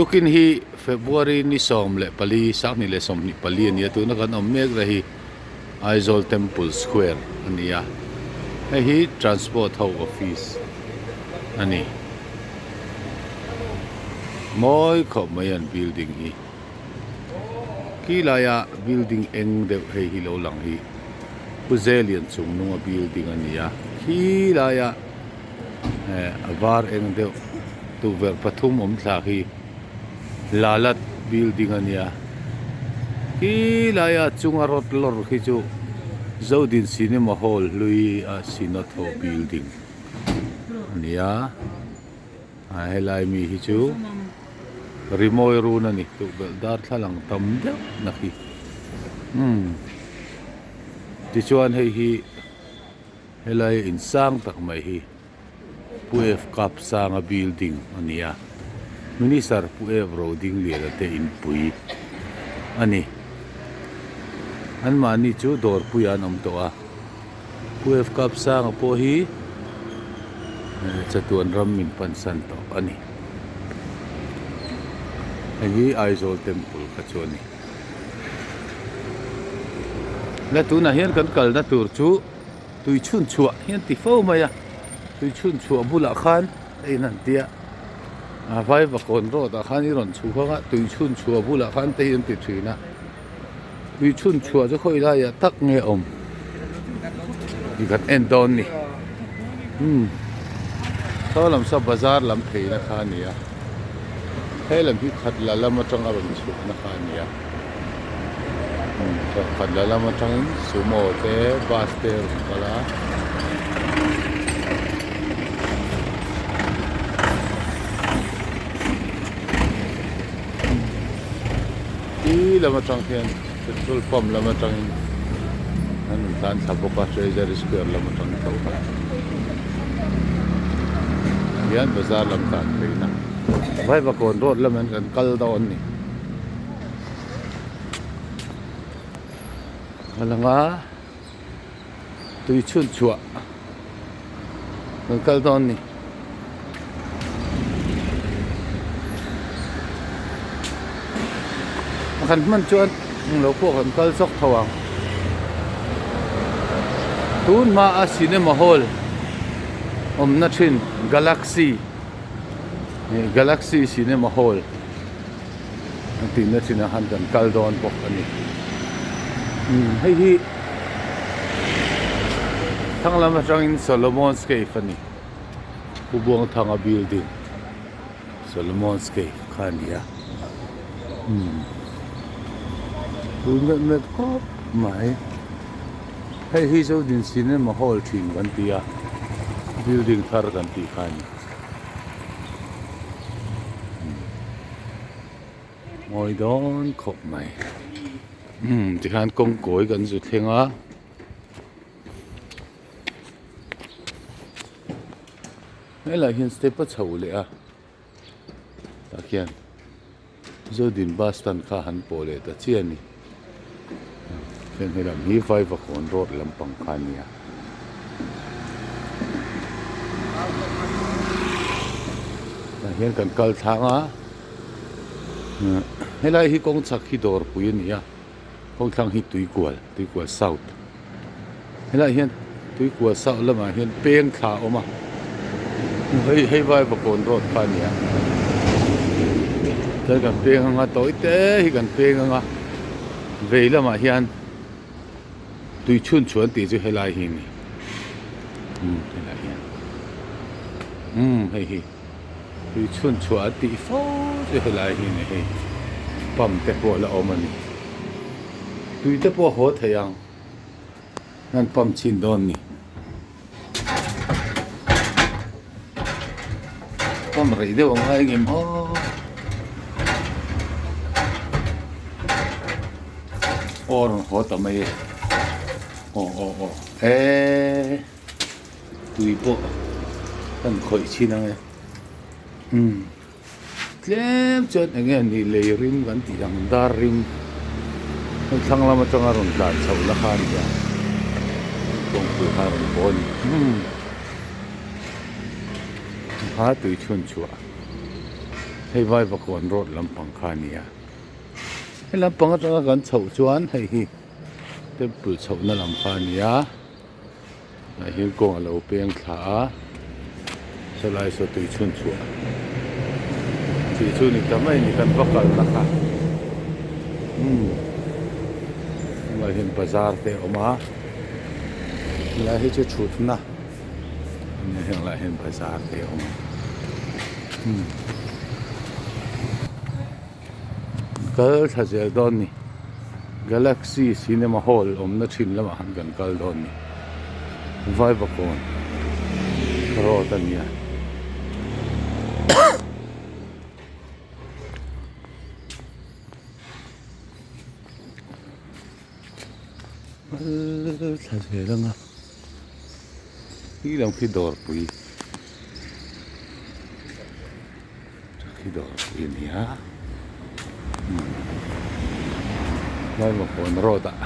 Tukin hi February ni 14 2024 a ni a, tuna kan awm mek na hi Aizawl Temple Square a ni a, hei hi Transport ho office a ni. Mawi khawp mai an building hi. Khi laia building eng deuh hei hi lo lang hi Pu Zelian chung nunga building a ni a, khi laia eh a var eng deuh tukverh pathum awm thla khi Lalat building a nia, khi laia chunga rawt lawr khi chu Zodin Cinema Hall hlui a Synod ho building a ni a. A helai mi hi chu rimawi run a ni tukverh darthlalang tam deuh na khi umm tichuan hei hi helai insang tak mai hi Pu F Kap Sanga building a ni a Minister Pu F Rodingliana te inpui a ni anmahni chu dawrpuiah an awm tawh a. Pu F Kap Sanga pawh hi chatuan ram min pansan tawh a ni. Hei hi Aizawl Temple kha chu a ni. La tunah hian kan kalna tur chu tui chhun chhuah hi an ti fo mai a, tui chhun chhuah bulah khan a in an tia a Vaivakawn road ah khan i rawn chhuk ang a, tui chhun chhuah bulah khan te hi an ti thin a. Tui chhun chhuah chu khawi laiah tak nge awm tih kan en dawn ni umm saw lam saw bazar lam phei na kha a ni a he lam hi khat la lam atang a rawn chhuah na kha a ni a umm saw khat la lam atangin sumo te bus te a rawn kal a. Ti lam atang hian petrol pump lam atangin an rawn tlan thla bawk a treasury square lam atang tho kha hian bazar lam tlan phei na Vaivakawn road lam an kan kal dawn a ni a lang a tui chhun chhuah kan kal dawn a ni. A kan hman chuan englo pawh kan kal chawk tho ang. Tun hma a cinema hall awmna thin Galaxy Galaxy cinema hall an tihna thin ah khan kan kal dawn bawk a ni. Hei hi thlang lam atangin Solomon's Cave a ni. Pu Buangthanga building Solomon's Cave kha a ni a umm pui mep mep khawp mai hei hi Zodin Cinema Hall thin kan ti a building thar kan tih kha a ni mawi dawn khawp mai umm tikhan kawngkawi kan zu thleng a. Helaiah hian step a chho leh a tah khian Zodin bus stand kha han pawh leh ta chiah a ni chuan helam hi Vaivakawn road lampang kha a ni a. Tah hian kan kal thlang a helai hi kawng chhak hi dawrpui a ni a. Kawngthlang hi Tuikual, Tuikual South. Helaiah hian Tuikual South lamah hian peng thla a awm a, hei hei Vaivakawn road kha a ni a. Chuan kan peng anga tawi te hi kan peng anga vei lamah hian tui chhun chhuan tih chu helai hi a ni. Umm helai hian umm hei hi. Tui chhun chhuah an tih fo chu helai hi ni hei pump te pawh la awm a ni tui te pawh a haw thei ang an pump chhin dawn ni pump rei deuh ang ngai ngem aw aw rawn haw ta mai e aw aw aw eee. Tui pawh kan khawih chhin ang e umm tlem chuan eng nge ni lei rim kan tih ang dar rim heng thlang lam atanga rawn tlan chhoh la kha a ni a kawngpui kha a rawn pawh a ni umm kha tui chhun chhuah. Hei Vaivakawn road lampang kha a ni a. Hei lampang atanga kan chhoh chuan hei hi temple chhohna lam kha a ni a. Tah hian kawng a lo peng thla a, sawlai saw tui chhun chhuah tih chu ni ta mai a ni kan va kalna kha umm tunah hian bazar te a awm a helai hi chu thutna a nia heng lai hian bazar te a awm a umm kal thla zel dawn a ni Galaxy Cinema Hall awmna thin lamah khan kan kal dawn a ni Vaivakawn road a ni a. Kal thla zel ang a khi lam khi dawrpui khi dawrpui a ni a Vaivakawn road ah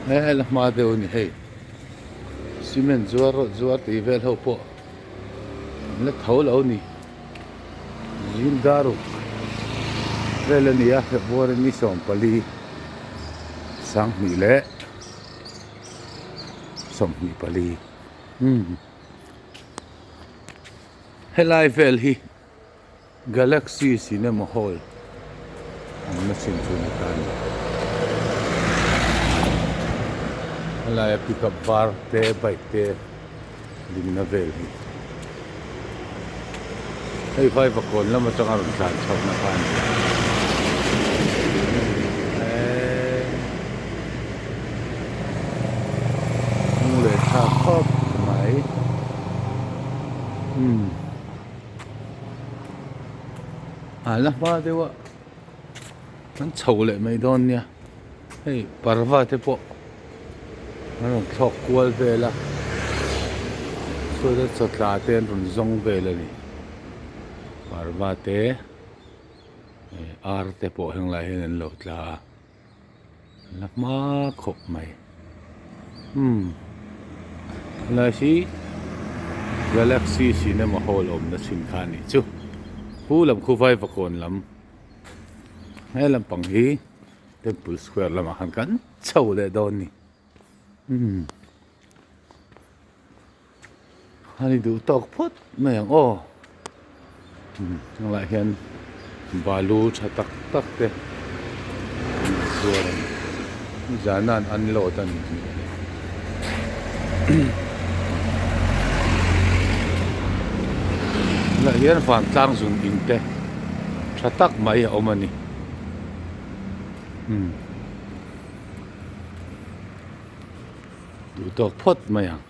he la hma deuh a ni hei cement zuar rawt zuar tih vel ho pawh an la tho lo a ni. Zingdaruk vel a ni a February ni 14 sanghnih leh 24 umm helai vel hi Galaxy Cinema Hall awmna chin chu ni ta a ni helaia pickup var te bike te. Dinna vel hi hei Vaivakawn lam atanga rawn tlan chhohna kha a ni a eee hnung leh thlak khawp mai umm a la hma deuh a an chho leh mai dawn nia hei parva te pawh an rawn thlawk kual vel a chuan chawtla te an rawn zawng vel a ni parva te eh ar te pawh heng lai hian an lo tla a la hma khawp mai umm helai hi galaxy cinema hall awmna chhin kha a nih chu khu lam khu vaivakawn lam he lampang hi temple square lamah khan kan chho leh dawn a ni umm a ni duh tawk phawt mai ang aw umm tunah hian balu tha tak tak te an zuar a ni nizan an unload a ni tih hi tunah hian vantlang zun in te tha tak mai a awm a ni umm duh tawk phawt mai ang.